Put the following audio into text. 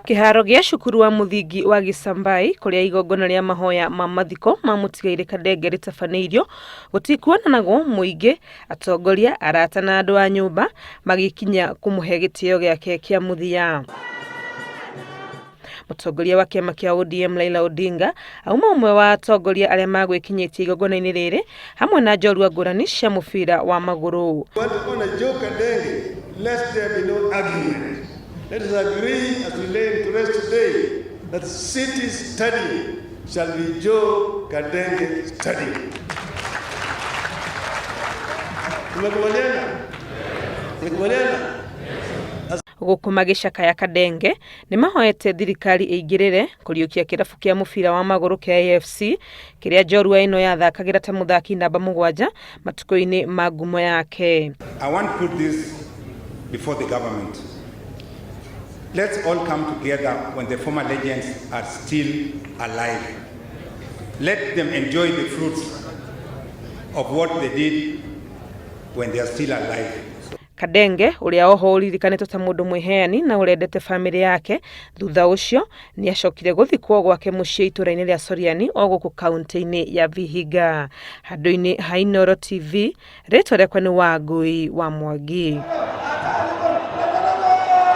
Kĩharo gĩa cukuru wa mũthingi wa Gĩcambai kũrĩa igongona rĩa mahoya ma mathiko ma mũtigairĩ Kadenge rĩtabanĩirio gũtikuonanagwo mũingĩ, atongoria, arata na andũ a nyũmba magĩkinya kũmũhe gĩtĩo gĩake kĩa mũthia. Mũtongoria wa kĩama kĩa ODM Raila Odinga auma ũmwe wa atongoria arĩa magwĩkinyĩtie igongona-inĩ rĩrĩ hamwe na njorua ngũrani cia mũbira wa magũrũ. Want to honor Joe Kadenge, lest there be no argument. Let us agree as we lay to rest today that City Stadium shall be Joe Kadenge Stadium. Tumekubaliana? Tumekubaliana? Gũkũ magĩcakaya Kadenge nĩ mahoete thirikari ĩingĩrĩre kũriũkia kĩrabu kĩa mũbira wa magũrũ kĩa AFC kĩrĩa njorua ĩno yathakagĩra ta mũthaki namba mũgwanja matukũ-inĩ ma ngumo yake. I want to put this before the government. Let's all come together when the former legends are still alive. Let them enjoy the fruits of what they did when they are still alive. Kadenge ũrĩa oho ũririkanĩtwo ta mũndũ mwĩheani na ũrendete bamĩrĩ yake thutha ũcio nĩ acokire gũthikwo gwake mũciĩ itũra-inĩ rĩa Soriani o gũkũ kaunti-inĩ ya Vihiga. Handũ-inĩ ha Inooro TV, rĩtwa rĩakwa nĩ Wangui wa Mwangi.